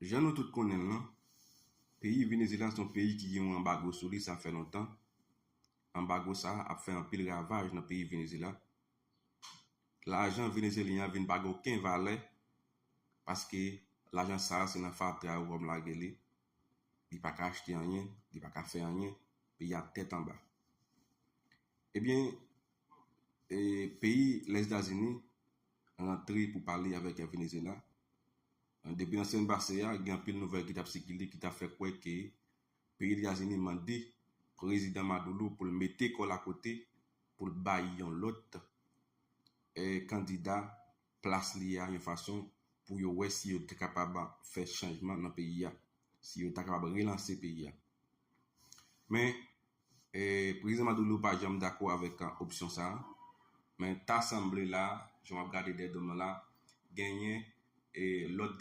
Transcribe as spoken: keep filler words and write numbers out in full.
Jan nou tout konnen l lan, peyi Venezyela se yon peyi ki gen yon anbago sou li, sa fè lontan. Anbago sa a ap fè anpil ravaj nan peyi Venezyela. Lajan venezyelyen an vin pa gen okenn valè, paske lajan sa a se nan fatra yo kòm lage li. Li pa ka achte anyen, li pa ka fè anyen, peyi a tèt anba. Ebyen, e, peyi Lèzetazini rantre pou pale avèk Venezyela. Depi nan semèn pase a, gen anpil nouvèl ki t ap sikile, ki t ap fè kwè ke peyi Etazini mande prezidan Maduro pou l mete kò l akote, pou l bay yon lòt, e, kandida plas li a, yon fason pou yo wè si yo te kapab fè chanjman nan peyi a, si yo ta kapab relanse peyi a. Men, e, prezidan Maduro pa janm dakò avèk, a, opsyon sa a. Men ta sanble la, jan w ap gade dèyè do m nan la, genyen, e, lòt